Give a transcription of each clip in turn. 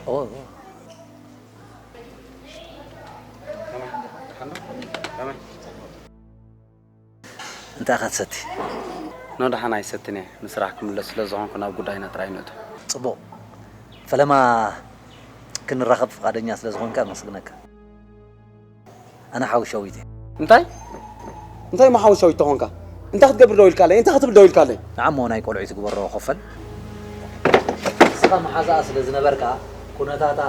ኦ፣ እንታይ ኢኻ ትሰቲ? ኖ፣ ደሓን ኣይሰትን እየ። ንስራሕ ክምለስ ስለ ዝኾንኩ ናብ ጉዳይና ጥራይ ንእቶ። ጽቡቕ። ፈለማ ክንራኸብ ፍቓደኛ ስለ ዝኾንካ ኣመስግነካ። ኣነ ሓዊ ሸዊት እየ። እንታይ? እንታይ እሞ ሓዊ ሸዊት ተኾንካ? እንታይ ክትገብር ደው ኢልካለይ? እንታይ ክትብል ደው ኢልካለይ? ንዓሞ ናይ ቆልዑ ትግበሮ ኮፈል። ንስኻ መሓዛኣ ስለ ዝነበርካ ኩነታታ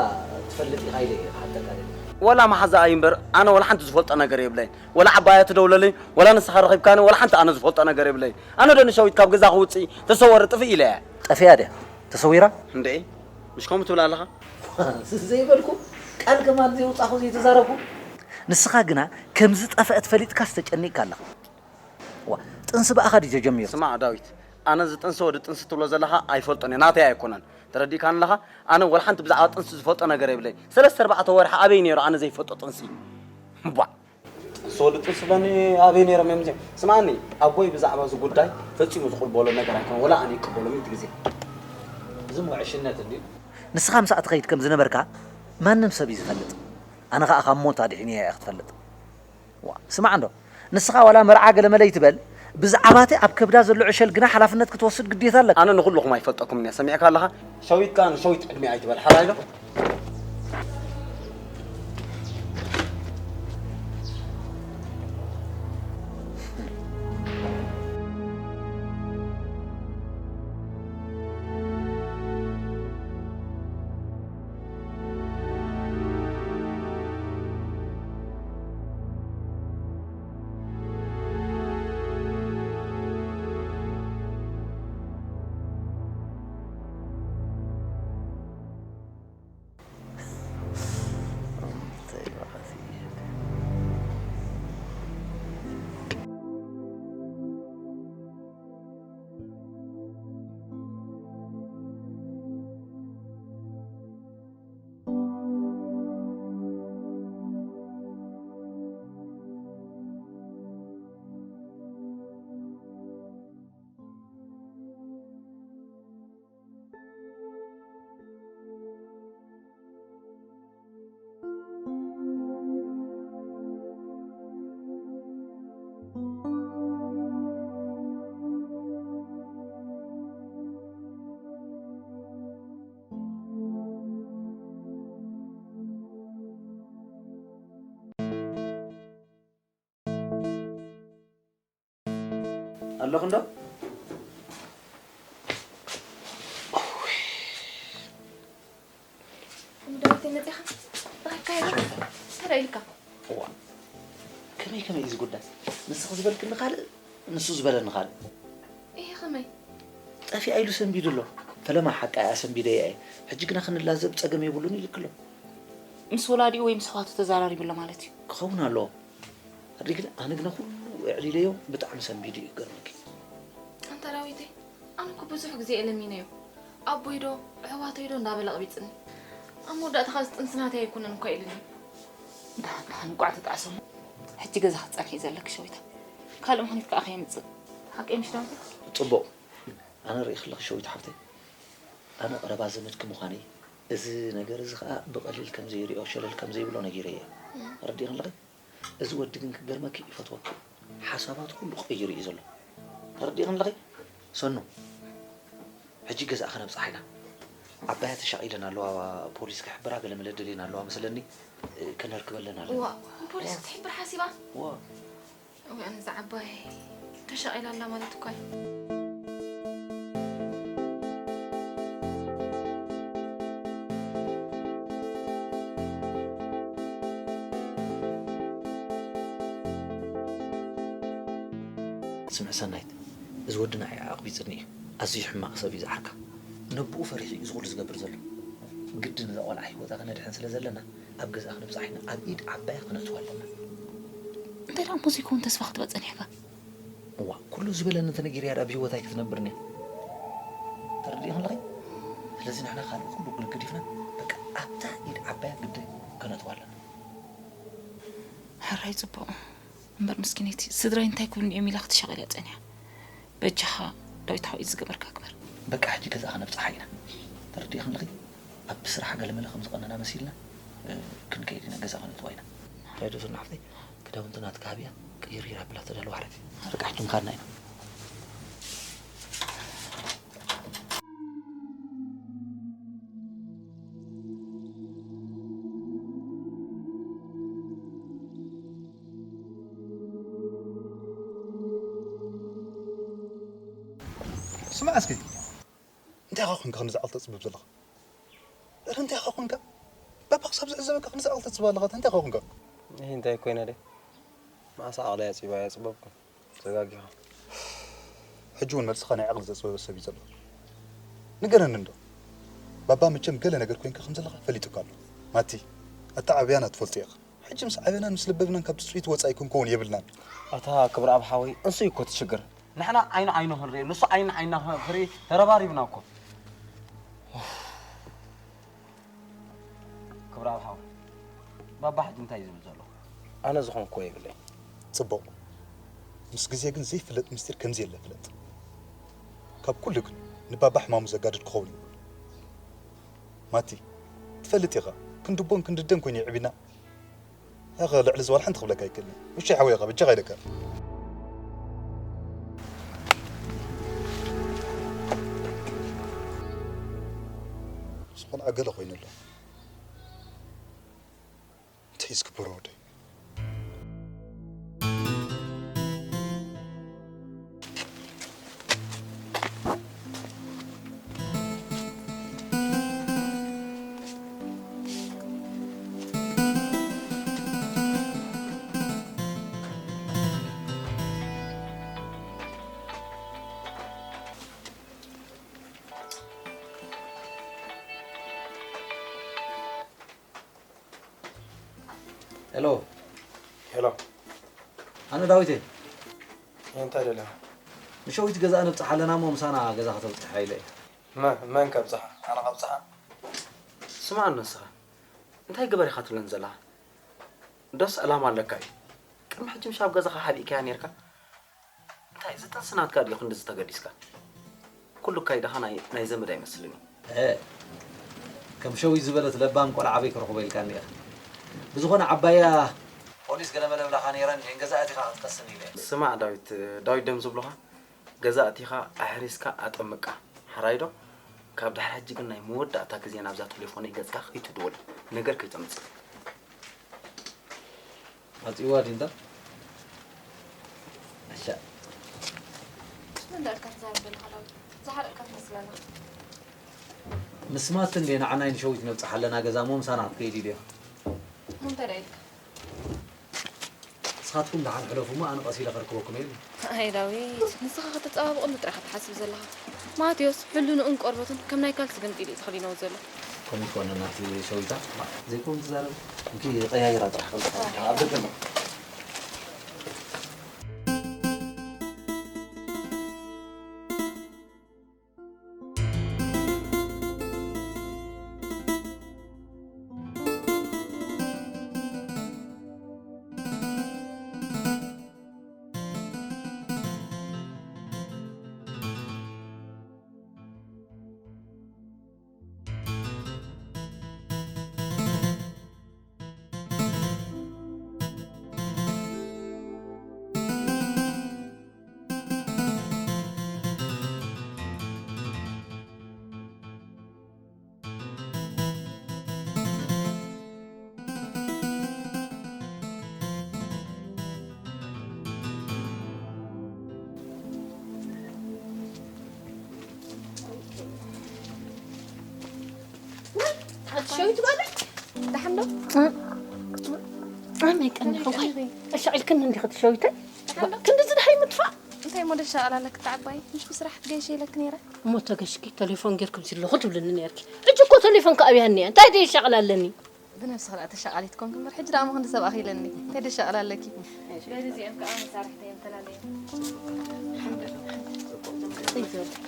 ትፈልጥ ኢኻ ኢለ እየ ክሓተካ ደልየ። ወላ መሓዛኣ እዩ እምበር ኣነ ወላ ሓንቲ ዝፈልጦ ነገር የብለይን። ወላ ዓባያ ትደውለለይ፣ ወላ ንስኻ ረኺብካኒ፣ ወላ ሓንቲ ኣነ ዝፈልጦ ነገር የብለይን። ኣነ ዶ ንሸዊት ካብ ገዛ ክውፅእ ተሰወሪ ጥፍእ ኢለ እየ። ጠፊኣ ድያ? ተሰዊራ? እንዴ፣ ምሽ ከምኡ ትብል ኣለኻ? ዘይበልኩ፣ ቃል ከማን ዘይውጻኹ ዘይተዛረብኩ። ንስኻ ግና ከም ዝጠፍአት ፈሊጥካስ ተጨኒቕካ ኣለኻ። ዋ፣ ጥንሲ ብኣኻ ድዩ ተጀሚሩ? ስማዕ ዳዊት፣ ኣነ እዚ ጥንሲ ወዲ ጥንሲ ትብሎ ዘለኻ ኣይፈልጦን እየ፣ ናተይ ኣይኮነን። ተረዲእካኒ ኣለኻ? ኣነ ወላ ሓንቲ ብዛዕባ ጥንሲ ዝፈልጦ ነገር የብለይ። ሰለስተ ኣርባዕተ ወርሒ ኣበይ ነይሩ ኣነ ዘይፈልጦ ጥንሲ? እባ። ጥንሲ ወዲ ጥንሲ ብለኒ ኣበይ ነይሮም እዮም እዚኦም? ስምዓኒ፣ ኣቦይ ብዛዕባ እዚ ጉዳይ ፈጺሙ ዝቕበሎ ነገር ኣይኮነን፣ ወላ ኣነ ይቅበሎ ሚእቲ ግዜ። እዚ እሞ ዕሽነት እንድዩ። ንስኻ ምስኣ ትኸይድ ከም ዝነበርካ ማንም ሰብ እዩ ዝፈልጥ። ኣነ ኸኣ ካብ ሞት ኣድሒነያ እየ ክትፈልጥ። ዋ፣ ስማዕ እንዶ፣ ንስኻ ዋላ መርዓ ገለመለ ይትበል፣ ብዛዕባቲ ኣብ ከብዳ ዘሎ ዕሸል ግና ሓላፍነት ክትወስድ ግዴታ ኣለካ። ኣነ ንኹልኹም ኣይፈልጠኩምን እየ፣ ሰሚዕካ ኣለኻ? ሸዊት ከኣ ንሸዊት ዕድሜ ኣይትበል፣ ሓራይ ዶ? ኣለኹ እንዶ? ዳዊት መፂኻ? ረኺብካዮ ዶ? እንታይ ኢልካ? እዋ፣ ከመይ ከመይ እዩ እዚ ጉዳይ? ንስኺ ዝበልክኒ ካልእ፣ ንሱ ዝበለኒ ካልእ። እየ ከመይ? ጠፊኣ ኢሉ ሰንቢዱ ኣሎ። ፈለማ ሓቃ እያ ሰንቢደያ እየ። ሕጂ ግና ክንላዘብ ጸገም የብሉን ኢልክሎ። ምስ ወላዲኡ ወይ ምስ ኣሕዋቱ ተዘራሪቡ ኣሎ ማለት እዩ። ክኸውን ኣለዎ። ኣድሪግለ ኣነ ግና ኩሉ ኣዕሊለዮ ብጣዕሚ ሰንቢዱ እዩ ክገርመኪ። ኣንታ ዳዊተይ፣ ኣነ እኮ ብዙሕ ግዜ እየ ለሚነዮ። ኣቦይ ዶ ኣሕዋተይ ዶ እንዳበለ ኣቕቢጽኒ። ኣብ መወዳእታ ኸኣ እዚ ጥንሲ ናተይ ኣይኮነን እኳ ኢሉኒ። ደሓን ደሓን እንቋዕ ተጣዕሰ እሞ። ሕጂ ገዛ ክትጸንሒ እዩ ዘለኪ ሸዊታ። ካልእ ምኽኒት ከኣ ከየምጽእ። ሓቀይ ምሽ ዳዊተይ? ጽቡቕ። ኣነ ርእይኺ ኣለኺ ሸዊት ሓፍተይ። ኣነ ቀረባ ዘመድኪ ምዃነይ፣ እዚ ነገር እዚ ኸኣ ብቐሊል ከም ዘይሪኦ ሸለል ከም ዘይብሎ ነጊረዮ እየ። ረዲእኺ ኣለኺ? እዚ ወዲ ግን ክገርመኪ ይፈትወኪ። ሓሳባቱ ኩሉ ቀይሩ እዩ ዘሎ። ተረዲእኽኒ ኣለኺ? ሰኑ፣ ሕጂ ገዛኣ ከነብጽሓ ኢና። ዓባያ ተሻቒለን ኣለዋ፣ ፖሊስ ክሕብራ ገለ መለ ደልየን ኣለዋ መስለኒ። ከነርክበለን ኣለና። እዋ፣ ፖሊስ ክትሕብር ሓሲባ? እዋ። እዋ፣ እዛ ዓባይ ተሻቒላ ኣላ ማለት እኳ እዩ። ስምዒ ሰናይት፣ እዚ ወዲ ንዓይ ኣቕቢጽኒ እዩ። ኣዝዩ ሕማቕ ሰብ እዩ ዝዓርካ። ነቦኡ ፈሪሑ እዩ እዚ ኩሉ ዝገብር ዘሎ። ግድን እዛ ቆልዓ ህይወታ ከነድሕን ስለ ዘለና፣ ኣብ ገዛኣ ክነብጽሓ ኢና። ኣብ ኢድ ዓባያ ክነእትዋ ኣለና። እንታይ ደኣ እሞ ዘይከውን ተስፋ ክትበ ጸኒሕካ? እዋ፣ ኩሉ ዝበለኒ እንተነጊረያ ደኣ ብህይወት ኣይክትነብርን እያ። ተረዲእኽን ኣለኺ? ስለዚ ንሕና ካልእ ኩሉ ግድግዲፍና፣ በቃ ኣብታ ኢድ ዓባያ ግድን ከነእትዋ ኣለና። ሕራይ ጽቡቕ። እምበር ምስኪነይቲ ስድራይ እንታይ ክብሉኒ እዮም ኢላ ክትሻቐል እያ ጸኒሓ። በጃኻ ዳዊት ሓወይ ዝገበርካ ግበር። በቃ ሕጂ ገዛኣ ከነብጽሓ ኢና። ተረዲእኽን ኣለኺ? ኣብ ስራሕ ገለመለ ከም ዝቐነና መሲልና፣ እ፣ ክንከይድ ኢና፣ ገዛ ክንእትዋ ኢና። እንታይ ዶ ዝና ሓፍተይ፣ ክዳውንቲ ናትካ ሃብያ፣ ቅይር ይር ኣብላ ተዳለዋ ሓረፊ። ርቃሕ ጅምካና ኢና። ስማዕ እስኪ፣ እንታይ ኢኻ ኮንካ ክንዲ ዝዓል ተጽብብ ዘለኻ? ኧረ እንታይ ኢኻ ኮንካ? ባባ ክሳብ ዝዕዘበካ ክንዲ ዝዓል ተጽብብ ኣለኻ፣ እንታይ ኢኻ ኮንካ? ይህ እንታይ ኮይነ ደይ? መዓሳ ዓቕለይ ኣጽቢባ እያ ጽበብኩ። ተጋጊኻ። ሕጂ እውን መልስኻ ናይ ዓቕሊ ዘጽበበ ሰብ እዩ ዘለኻ። ንገረኒ እንዶ። ባባ መቸም ገለ ነገር ኮይንካ ከም ዘለኻ ፈሊጡካ ኣሎ። ማቲ፣ ኣተዓብያና ትፈልጦ ኢኻ። ሕጂ ምስ ዓበናን ምስ ለበብናን ካብ ትጽቢት ወጻኢ ክንከውን የብልናን። ኣታ ክብረኣብ ሓወይ፣ እሱ እዩ እኮ እቲ ሽግር። ንሕና ዓይኒ ዓይኑ ክንርኢ፣ ንሱ ዓይኒ ዓይና ክርኢ ተረባሪብና እኮ። ክብረኣብ ሓወይ፣ ባባ ሕጂ እንታይ እዩ ዝብል ዘሎ? ኣነ ዝኾንኩዎ የብለይ። ጽቡቕ። ምስ ግዜ ግን ዘይፍለጥ ምስጢር ከምዚ የለ ፍለጥ። ካብ ኩሉ ግን ንባባ ሕማሙ ዘጋድድ ክኸውን እዩ። ማቲ፣ ትፈልጥ ኢኻ፣ ክንድቦን ክንድደን ኮይኑ ይዕቢና። ያኸ ልዕሊ ዝዋል ሓንቲ ክብለካ ኣይክእልን። ውሻይ ሓወይ ኢኻ፣ በጃኻ ኢለካ። ዝኾነ ኣገለ ኮይኑ ኣሎ። እንታይ እዩ ዝግበሮ ወደይ? ሄሎ። ሄሎ። ኣነ ዳዊት እየ። እንታይ ደለኻ? ንሸዊት ገዛ ነብጽሓ ኣለና እሞ ምሳና ገዛ ከተብጽሓ ኢለ እየ። መ-፣ መን ከብጽሓ? ኣነ ከብጽሓ? ስማዕ ንስኻ። እንታይ ግበር ኢኻ ትብለኒ ዘለኻ? ዶስ ዕላማ ኣለካ እዩ? ቅድሚ ሕጂ ምሽ ኣብ ገዛኻ ሓቢእካያ ኔርካ? እንታይ፣ እዚ ጥንሲ ናትካ ድዩ ክንድዚ ተገዲስካ? ኩሉ ኣካይዳኻ ናይ፣ ናይ ዘመድ ኣይመስልን እዩ። እ፣ ከም ሸዊት ዝበለት ለባም ቆልዓ ኣበይ ክረኽቦ ኢልካኒ ኢኻ። ብዝኾነ ዓባያ ፖሊስ ገለመለ ብላኻ ነይረን፣ እየን ገዛ ኣቲኻ ክትቀስን ኢለ እየ። ስማዕ ዳዊት፣ ዳዊት ደም ዝብሉኻ፣ ገዛ ኣቲኻ ኣሕሪስካ ኣጠምቃ። ሓራይ ዶ? ካብ ድሕሪ ሕጂ ግን ናይ መወዳእታ ግዜ ናብዛ ቴሌፎነይ ገጽካ ከይትድውል፣ ነገር ከይተምጽእ። ኣጽዋ ዲንታ? ኣሻ። እንዳልካ ትዛረብ ዘለኻ ዳዊት፣ ዝሓረቕካ ትመስል ኣለኻ። ምስ ማቲ እንዴ ንዓናይ ንሸዊት ነብጽሓ ኣለና ገዛ እሞ ምሳና ክትከይድ ኢሉ ኢኻ። እንታይ ደኣ ኢልካ? ንስኻትኩም ደሓን ሕለፉ እሞ ኣነ ቀስ ኢለ ከርክበኩም እየ። ኣይ ዳዊት፣ ንስኻ ከተጸባብቐሉ ጥራይ ኢኻ ትሓስብ ዘለኻ። ማቴዎስ፣ ሕልንኡን ቆርበቱን ከም ናይ ካልሲ ገምጢሉ እዩ ተኸዲንዎ ዘሎ። ከምኡ ይኮነ ናቲ ሸዊታ፣ ዘይኮን ትዛረብ። እንኪ ቀያይራ ጥራሕ ከም ኣብ ደገ ነው። ኣቲ ሸዊት ጓለይ፣ ደሓን ዶ? ኣመይ ቀኒኹ፣ ዋይ፣ ኣሻቒልክኒ እንዲኺ እቲ ሸዊተይ። ደሓን ዶ? ክንድዚ ደሃይ ምጥፋእ? እንታይ እሞ ደሻቕል ኣለኪ፣ እታ ዓባይ? ምሽ ብስራሕ ትገይሸ ኢለኪ ነይረ። እሞ ተገሽኪ፣ ቴሌፎን ጌርኪ ምስ ኣለኹ ትብልኒ ነይርኪ። ሕጂ እኮ ቴሌፎን ከኣብያኒ እየ። እንታይ ደየሻቕል ኣለኒ? ብነብስኺ ደኣ ተሻቓሊት ኮንኪ እምበር፣ ሕጂ ደኣ እሞ ክንዲ ሰብ ኣኺለኒ። እንታይ ደሻቕል ኣለኪ? በሊ እዚኦም ከኣ መሳርሕተይ እዮም ተላለዮም።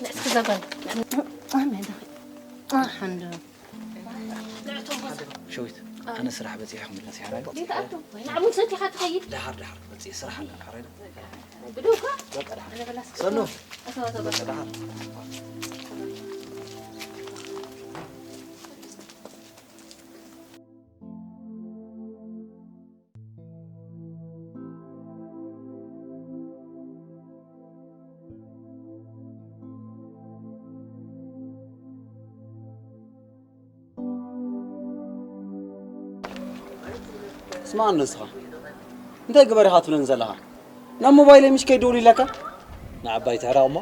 ንዕስኪ እዛ ጓል። ኣመይ ደኺ። ኣሓንዶ። ሸዊት፣ ኣነ ስራሕ በጺሐ ክምለስ እየ። ሓራይ ዶ? ጌታኣቱ፣ ወይ ንዓሙን ሰቲኻ ትኸይድ? ደሓር፣ ደሓር፣ መጺኤ ስራሕ ኣለኒ፣ ሓራይ ዶ? ብድውኳ? በቃ፣ ደሓር። ኣነ በላስ ሰኑ፣ ኣቶ፣ ኣቶ፣ በቃ፣ ደሓር። ስማዕ ንስኻ፣ እንታይ ግበር ኢኻ ትብለኒ ዘለኻ? ናብ ሞባይለይ ምሽ ከይደውል ኢለካ? ንዓባይ ትሕረቕ እሞ።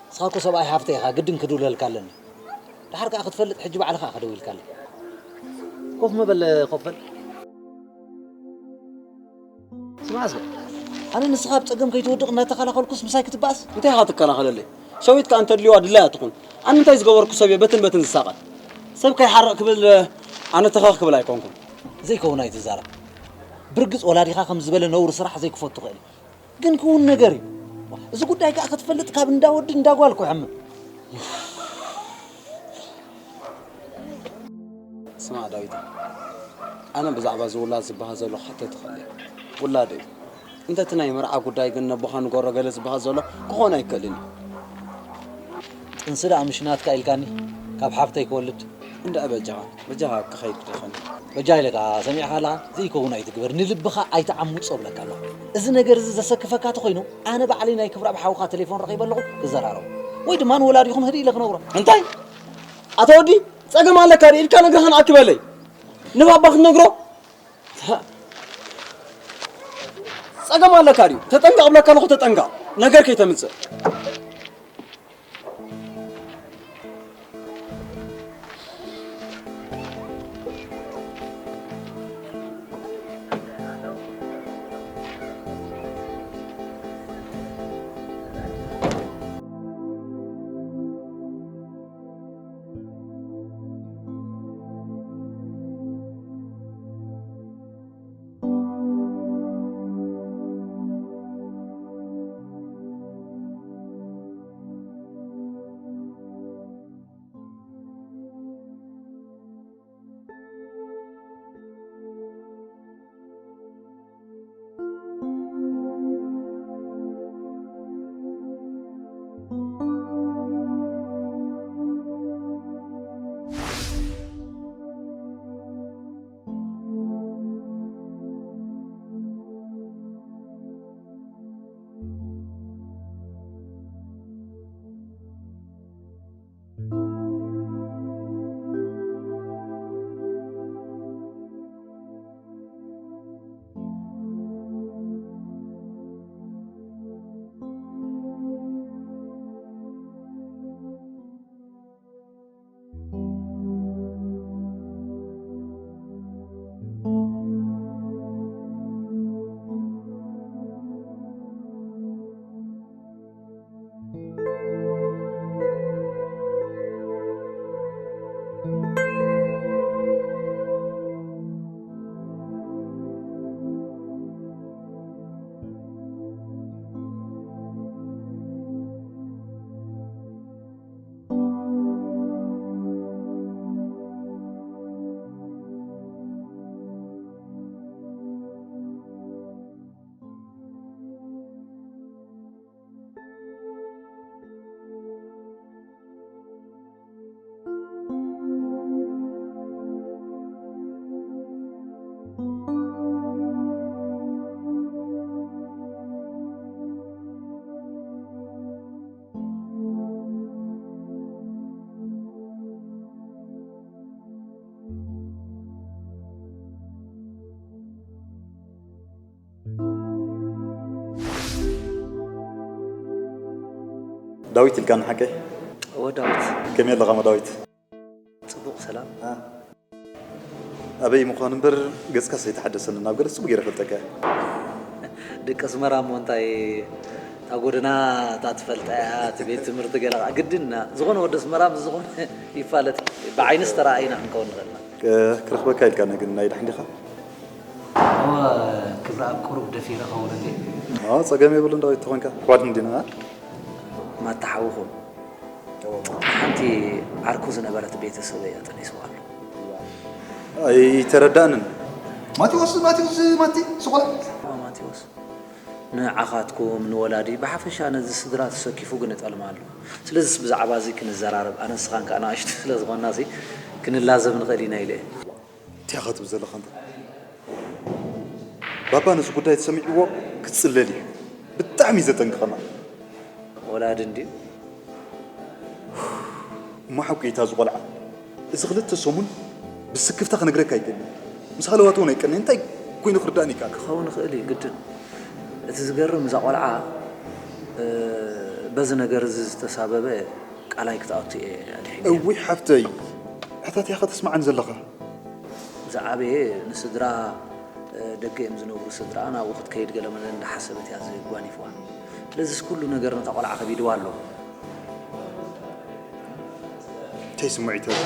ንስኻ እኮ ሰብኣይ ሓፍተይ ኢኻ፣ ግድን ክድውለልካ ኣለኒ። ደሓር ከኣ ክትፈልጥ ሕጂ ባዕልኻ ኢኻ ደዊልካለይ። ኮፍ ምበል፣ ኮፍ በል። ስማዕ እስከ፣ ኣነ ንስኻ ኣብ ጸገም ከይትወድቕ እናተኸላኸልኩስ ምሳይ ክትበኣስ? እንታይ ኢኻ ትከላኸለለይ? ሸዊት ከኣ እንተድልዋ ድላያ ትኹን። ኣነ እንታይ ዝገበርኩ ሰብ እየ በትን በትን ዝሳቐ? ሰብ ከይሓርቕ ክብል ኣነ ተኸኽ ክብል ኣይኮንኩን። ዘይከውን ኣይትዛረብ። ብርግጽ ወላዲኻ ከም ዝበለ ነውሪ ስራሕ ዘይክፈቱ ክእል እዩ። ግን ክውን ነገር እዩ። እዚ ጉዳይ ከኣ ክትፈልጥ ካብ እንዳ ወዲ እንዳ ጓል ክውሕምም። ስማዕ ዳዊት፣ ኣነ ብዛዕባ እዚ ውላድ ዝበሃል ዘሎ ክሓተት እኽእል እየ። ውላድ እዩ። እንተ እቲ ናይ መርዓ ጉዳይ ግን ነቦኻ ንገሮ ገለ ዝበሃል ዘሎ ክኾን ኣይክእልን እዩ። ጥንሲ ደኣ ምሽ ናትካ ኢልካኒ፣ ካብ ሓፍተይ ክወልድ። እንድዒ በጃኻ፣ በጃኻ ክኸይድ ደኸኒ። በጃ ኢለካ፣ ሰሚዕካ ኣለኻ? ዘይከውን ኣይትግበር፣ ንልብኻ ኣይትዓምጾ እብለካ ኣለኹ። እዚ ነገር እዚ ዘሰክፈካ ተኾይኑ፣ ኣነ ባዕለይ ናይ ክብራብ ሓውኻ ቴሌፎን ረኺበ ኣለኹ፣ ክዘራረቡ። ወይ ድማ ንወላዲኹም ህድእ ኢለ ክነግሮም። እንታይ? ኣታ ወዲ፣ ጸገም ኣለካ ድዩ ኢልካ ነግረኻ ንኣክበለይ። ንባባ ክትነግሮ? ጸገም ኣለካ ድዩ? ተጠንቀቕ እብለካ ኣለኹ፣ ተጠንቀቕ። ነገር ከይተምጽእ። ዳዊት ኢልካኒ ሓቀይ? እወ ዳዊት። ከመይ ኣለኻ እሞ ዳዊት? ጽቡቕ ሰላም። አ፣ ኣበይ ምዃኑ እምበር ገጽካስ ኣይተሓደሰንን፣ ናብ ገለ ጽቡቕ ገይረ እፈልጠካ እየ። ደቂ ኣስመራ እሞ እንታይ እታ ጎደና እታ ትፈልጣ እያ፣ እቲ ቤት ትምህርቲ ገለ ኸዓ ግድን እና። ዝኾነ ወዲ ኣስመራ ምስ ዝኾነ ይፋለጥ። ብዓይኒ ዝተረኣኢና ክንከውን ንኽእል ኢና። እ፣ ክረኽበካ ኢልካኒ ግን ናይ ድሓን ዲኻ? እወ፣ ክብረኣብ ቁሩብ ደፊረ ኸውን እንዴ? አ፣ ጸገም የብሉን ዳዊት፣ ተኾንካ ኣሕዋት እንዲና። ማታ ሓውኹም፣ እወ። ሓንቲ ዓርኩ ዝነበረት ቤተሰበይ ኣጠኒስዋ ኣሎ። ኣይተረዳእንን። ማቴዎስ፣ ማቴዎስ፣ ማቲ፣ ስቆላ። እወ፣ ማቴዎስ። ንዓኻትኩም፣ ንወላዲ፣ ብሓፈሻ ነዚ ስድራ ተሰኪፉ ግን እጠልማ ኣሎ። ስለዚስ ብዛዕባ እዚ ክንዘራረብ፣ ኣነ ንስኻን ከኣ ንኣሽቱ ስለ ዝኾንና ሲ ክንላዘብ ንኽእል ኢና ኢለ እየ። እንታይ ኢኻ ትብል ዘለኻ እንተ? ባባ ነዚ ጉዳይ ተሰሚዕዎ ክጽለል እዩ። ብጣዕሚ እዩ ዘጠንቅቐና። ወላዲ እንድዩ። እሞ ሓቂ እዩ እታ ዝቖልዓ። እዚ ክልተ ሰሙን ብስክፍታ ክነግረካ ኣይክእልን። ምስ ሃለዋት እውን ኣይቀንየን። እንታይ ኮይኑ ክርዳእኒ ይከኣል? ክኸውን ይኽእል እዩ፣ ግድን። እቲ ዝገርም፣ እዛ ቆልዓ፣ እ፣ በዚ ነገር እዚ ዝተሳበበ ቃላይ ክትኣቱ እየ ኣድሒነ። እውይ ሓፍተይ፣ ሕታት ኢኻ ተስምዓኒ ዘለኻ። ዝዓበየ ንስድራ፣ እ፣ ደገ እዮም ዝነብሩ፣ ስድራኣ ናብኡ ክትከይድ ገለ መለ እንዳሓሰበት እያ ዘጓኒፍዋ። ስለዚስ ኩሉ ነገር ነታ ቆልዓ ከቢድዋ ኣሎ። እንታይ ስምዒት ኣሎ?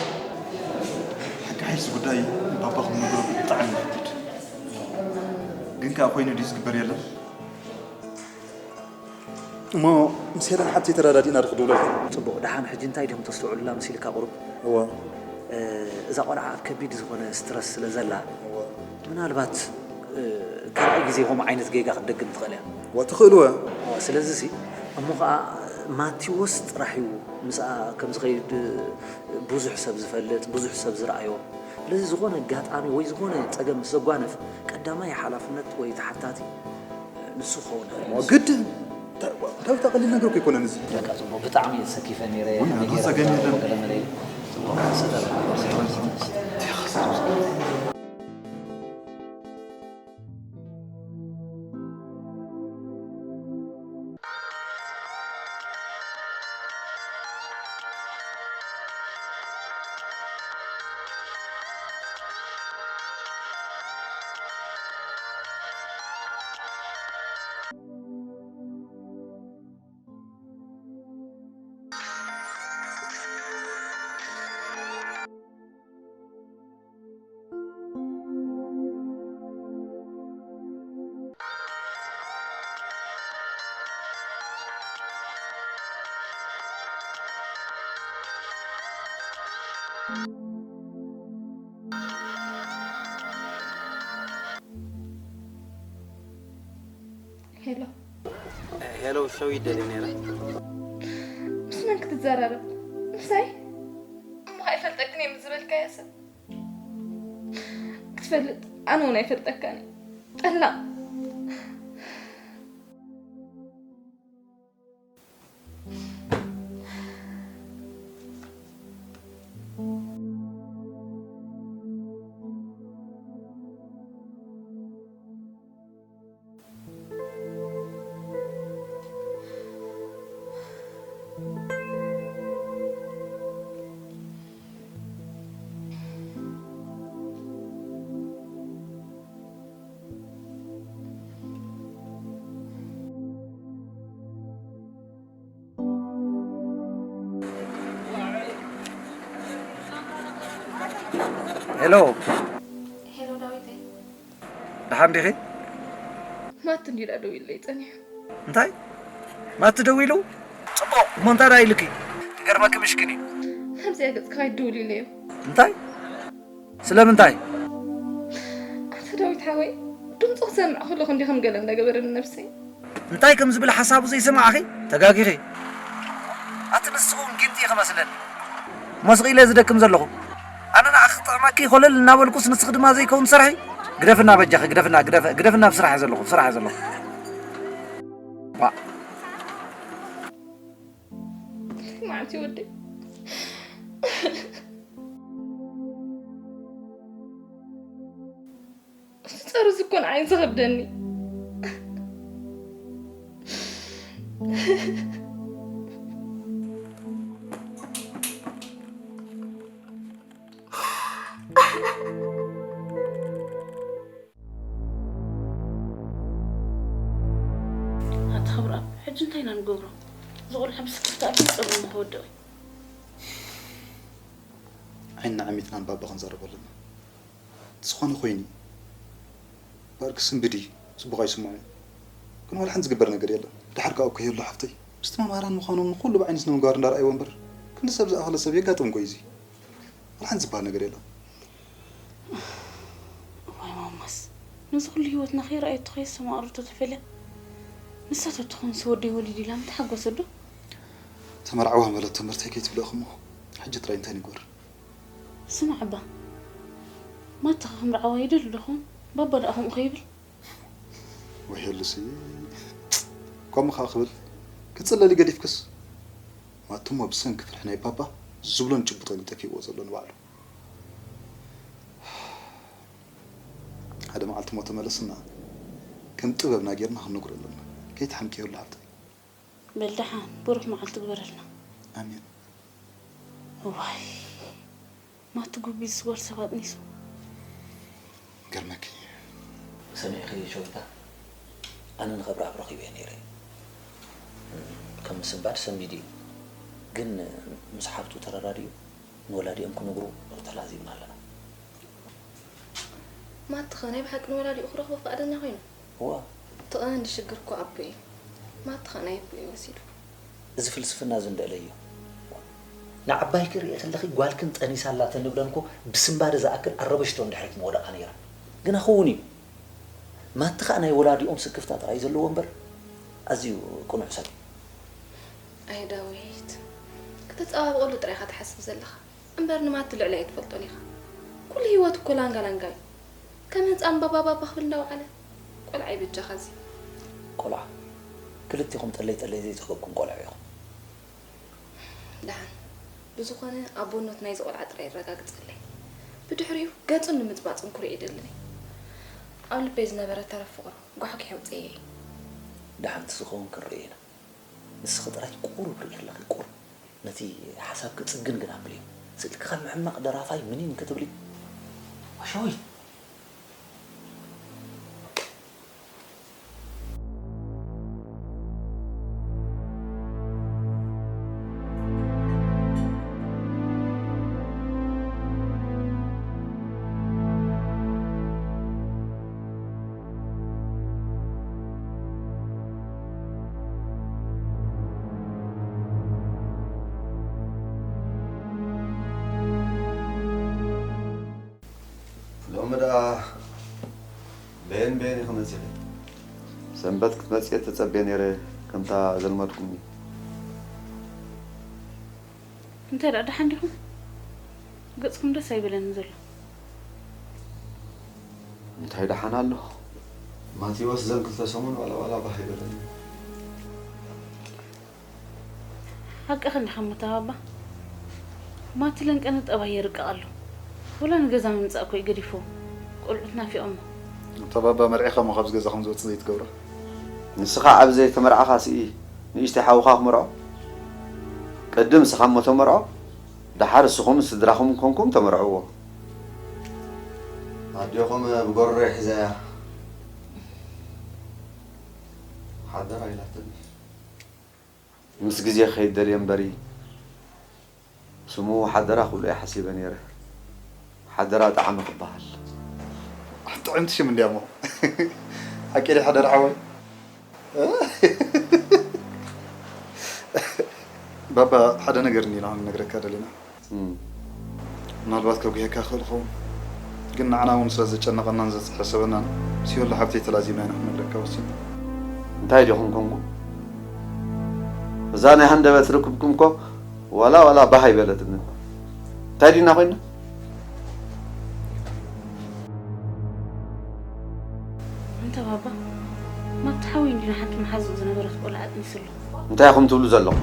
ሓቂ ሓይልሲ ጉዳይ ንባባ ክንነግሮ ብጣዕሚ ይኸብድ። ግን ከኣ ኮይኑ ድዩ ዝግበር የለን? እሞ ምስ ሄለን ሓብተይ ተረዳዲእና ዶ ክድውለልካ? ጽቡቕ፣ ደሓን ሕጂ እንታይ ድዮም ተስተውዕሉላ መሲልካ ቁሩብ? እዋ። እ፣ እዛ ቆልዓ ኣብ ከቢድ ዝኾነ ስትረስ ስለ ዘላ፣ እዋ። ምናልባት፣ እ፣ ካልኣይ ግዜ ከምኡ ዓይነት ጌጋ ክትደግም ትኽእል እያ። እዋ፣ ትኽእልዎ። እዋ፣ ስለዚ ሲ፣ እሞ ኸኣ ማቴዎስ ጥራሕ እዩ ምስኣ ከም ዝኸይድ ብዙሕ ሰብ ዝፈልጥ፣ ብዙሕ ሰብ ዝረኣዮ። ስለዚ ዝኾነ ኣጋጣሚ ወይ ዝኾነ ጸገም ምስ ዘጓንፍ፣ ቀዳማይ ሓላፍነት ወይ ተሓታቲ ንሱ ክኸውን ይኽእል እዩ። ግድን። ዳ-፣ ዳዊት፣ ቀሊል ነገር እኮ ኣይኮነን እዚ። በቃ፣ ጽቡቕ። ብጣዕሚ እየ ተሰኪፈ ነይረ። ውይ፣ ከመይ ናቱ ገይረ ጸገም ክዛረቦ የለን። ገለ መለ ኢለ። ጽቡቕ፣ ስተ በል። ሄሎ። ሄሎ፣ ሰው ይደሊ ነይረ። ምስ መን ክትዘራረብ? ምሳይ? እሞ ኣይፈልጠክን እየ ምስ ዝበልካያ ሰብ ክትፈልጥ ኣነ እውን ኣይፈልጠካን እየ። ጠላቕ። ሄሎ። ሄሎ ዳዊተይ። ደሓን ዲኺ? ማቲ እንዲዳ ደዊለይ ጸኒሑ። እንታይ? ማቲ ደዊሉ? ጽቡቕ። እሞ እንታይ ደኣ ኢሉኪ? ክገርመኪ ምሽክን እዩ። ከምዚኣ ገጽካ ኣይትደውልለይ እዩ። እንታይ? ስለምንታይ? ኣታ ዳዊት ሓወይ፣ ድምፁ ክሰምዕ ከለኹ እንዲኹም ገለ እንዳገበረኒ ነብሰይ። እንታይ ከም ዝብል ሓሳቡ ዘይሰማዕኺ? ተጋጊኺ። ኣቲ ንስኺ እውን ጊንጢ ኢኺ መስለኒ። እሞ ስቕ ኢለ ዝደክም ዘለኹ። ኣነ ንዓኺ ክጥዕመኪ ኮለል እናበልኩስ ንስኺ ድማ ዘይከውን ትሰርሒ? ግደፍና በጃኺ፣ ግደፍና፣ ግደፍ-፣ ግደፍና፣ ኣብ ስራሕ እየ ዘለኹ፣ ኣብ ስራሕ እየ ዘለኹ። ዋእ። መዓልቲ ወደይ። እቲ ጸርዚ እኮ ንዓይ ዝኸብደኒ። ኣታ ክብርኣብ፣ ሕጂ እንታይ ኢና ንገብሮ? እዚ ቆልዓ ብስክፍታ ኣቢሉ ጸገሙ ክወድቕ እዩ። ዓይንና ዓሚትና ንባባ ክንዛረብ ኣለና። ዝኾነ ኮይኑ እዩ። እምበኣር ክስንብድ እዩ፣ ጽቡቕ ኣይስምዖን እዩ። ግን ዋላ ሓንቲ ዝግበር ነገር የለን። ድሓር ከኣ እኮ ሄሉ ሓፍተይ፣ ምስቲ መማህራን ምዃኖም ንኹሉ ብዓይኒ ስነ ምግባር እንዳረኣይዎ እምበር፣ ክንዲ ሰብ ዝኣኸለ ሰብ የጋጥም እኮ እዩ እዚ። ዋላ ሓንቲ ዝበሃል ነገር የለን። እዋይ ማማስ፣ ነዚ ኩሉ ህይወትና ከይረኣየቶ ከየስተማቐረቶ ተፈልያ፣ ንሳ ተትኾንስ ወደይ ወሊድ ኢላ ምተሓጎሰት ዶ? ተመርዓዋ በለቶ እምበር ታይ ከይትብሎ ኢኺሞ፣ ሕጂ ጥራይ እንታይ ንግበር? ስማዕ እባ፣ ማትኻ ክምርዓዋ ይደሊ ዶ ኾን? ባባ ደኣ ከምኡ ከይብል። ወይ ሄሉሲ፣ ከምኡ ኸዓ ክብል ክትጽለሊ ገዲፍክስ። ማቱሞ ብሰንኪ ፍርሒ ናይ ባባ ዝብሎን ጭብጦን እዩ ጠፊእዎ ዘሎ ንባዕሉ። መዓልቲ ሞ ተመለስና ከም ጥበብና ጌርና ክንነግሮ ኣለና። ከይትሓምቂ የብሉ ሓብተይ። በል ደሓን ብሩህ መዓልቲ ግበረልና። ኣሜን። እዋይ ማቲ ጉቢዝ ዝጎል ሰብ ኣጥኒሱ። ገርመኪ። ሰሚዕኺ ሸዊታ፣ ኣነ ንኸብራብሮ ኪበየ ነይረ። ከም ምስንባድ ሰንቢዱ እዩ። ግን ምስ ሓብቱ ተረዳዲኡ ንወላዲኦም ክነግሩ ተላዚብና ኣለና። ማትኸ ናይ ብሓቂ ንወላዲኡ ክረኽቦ ፍቓደኛ ኮይኑ? እዋ፣ እቲ ቀንዲ ሽግር እኮ ኣቦ እዩ። ማትኸ ናይ ኣቦ እዩ ወሲዱ። እዚ ፍልስፍና እዚ እንደእለዮ። ንዓባይ ክርኢ ከለኺ ጓልክን ጠኒሳ ኣላ ተንብለን እኮ ብስንባደ ዝኣክል ኣረበሽቶ እንድሕሪት ምወደቓ ነይራ። ግና ክውን እዩ። ማቲ ኸኣ ናይ ወላዲኦም ስክፍታ ጥራይ እዩ ዘለዎ እምበር ኣዝዩ ቅኑዕ ሰብ እዩ። ኣይ ዳዊት፣ ክተጸባብቐሉ ጥራይ ኢኻ ትሓስብ ዘለኻ እምበር ንማቲ ልዕሊ ኣይትፈልጦን ኢኻ። ኩሉ ህይወት እኮ ላንጋ ላንጋ እዩ። ከም ህንጻ እምባባባባ ክብል እንዳወዓለ ቆልዓ ይበጃኻ እዚ። ቆልዓ፣ ክልቲኹም ጠለይ ጠለይ ዘይጸገብኩም ቆልዑ ኢኹም። ደሓን ብዝኾነ ኣቦነት ናይዚ ቆልዓ ጥራይ የረጋግጸለይ። ብድሕሪኡ ገጹ ንምጽባጽ እንኩርዕ ይደልን እየ። ኣብ ልበይ ዝነበረ ተረፍ ፍቕሩ ጓሕጒሕ የውጽእየ እየ። ደሓን እቲ ዝኸውን ክንርኢ ኢና። ንስኺ ጥራይ ቁሩብ ርኢ ኣለኺ፣ ቁሩብ። ነቲ ሓሳብኪ ጽግን ግን ኣብልዮ። ስእልኪ ካብ ምሕማቕ ደራፋይ ምኒን ክትብሊ። ዋሻዊት! ሎሚ ደኣ በየን በየን ኢኺ መጺኺ? ሰንበት ክትመጺ እየ ተጸብየ ነይረ፣ ከምታ ዘልመድኩምኒ። እንታይ ደኣ ደሓን ዲኹም? ገጽኩም ደስ ኣይበለንን ዘሎ። እንታይ ደሓን ኣሎ? ማቴዎስ ዘን ክልተ ሰሙን ዋላ ዋላ ባህ ኣይበለኒ። ሓቅኻ እንዲኻ እሞ ተባባ። ማቲ ለንቀነ ጠባይ የርቅቕ ኣሎ። ወላ ንገዛ ምምጻእ እኮ እዩ ገዲፍዎ። ቆልዑት ናፊቖሞ። ተባባ መርዒኻ እሞ ካብዚ ገዛ ከም ዝወጽእ ዘይትገብሮ። ንስኻ ኣብ ዘይተመርዓኻ ስኢ ንእሽተይ ሓውኻ ክመርዖ? ቅድም ንስኻ እሞ ተመርዖ፣ ደሓር እስኹም ስድራኹም ኮንኩም ተመርዕዎ። ኣዴኹም ብጎረሮ ሒዘያ ሓደራ ኢላትኒ። ምስ ግዜ ክኸይድ ደልየ እምበሪ፣ ስሙ ሓደራ ክብሎ እየ ሓሲበ ነይረ። ሓደራ ጣዕሚ ክበሃል። ጥዕምቲ ሽም እንድያ እሞ። ሓቂ ድዩ ሓደራ ሓወይ? ባባ፣ ሓደ ነገር እኒና ክንነግረካ ደሊና። እም። ምናልባት ከጉሄካ ክእል ይኸውን፣ ግን ንዓና እውን ስለ ዘጨነቐናን ዘተሓሰበናን፣ ሲዮላ ሓብተይ ተላዚብና ኢና ክንነግረካ ወሲና። እንታይ ዲኹም ኮንኩም? እዛ ናይ ሃንደበት ርክብኩም እኮ ዋላ ዋላ ባህ ኣይበለትንን። እንታይ ዲና ኮይና? እንተ ባባ፣ ማቲ ሓወይ እንዲና ሓንቲ መሓዝኡ ዝነበረት ቆልዓ ኣጥኒሱ ኣሎ። እንታይ ኢኹም ትብሉ ዘለኹም?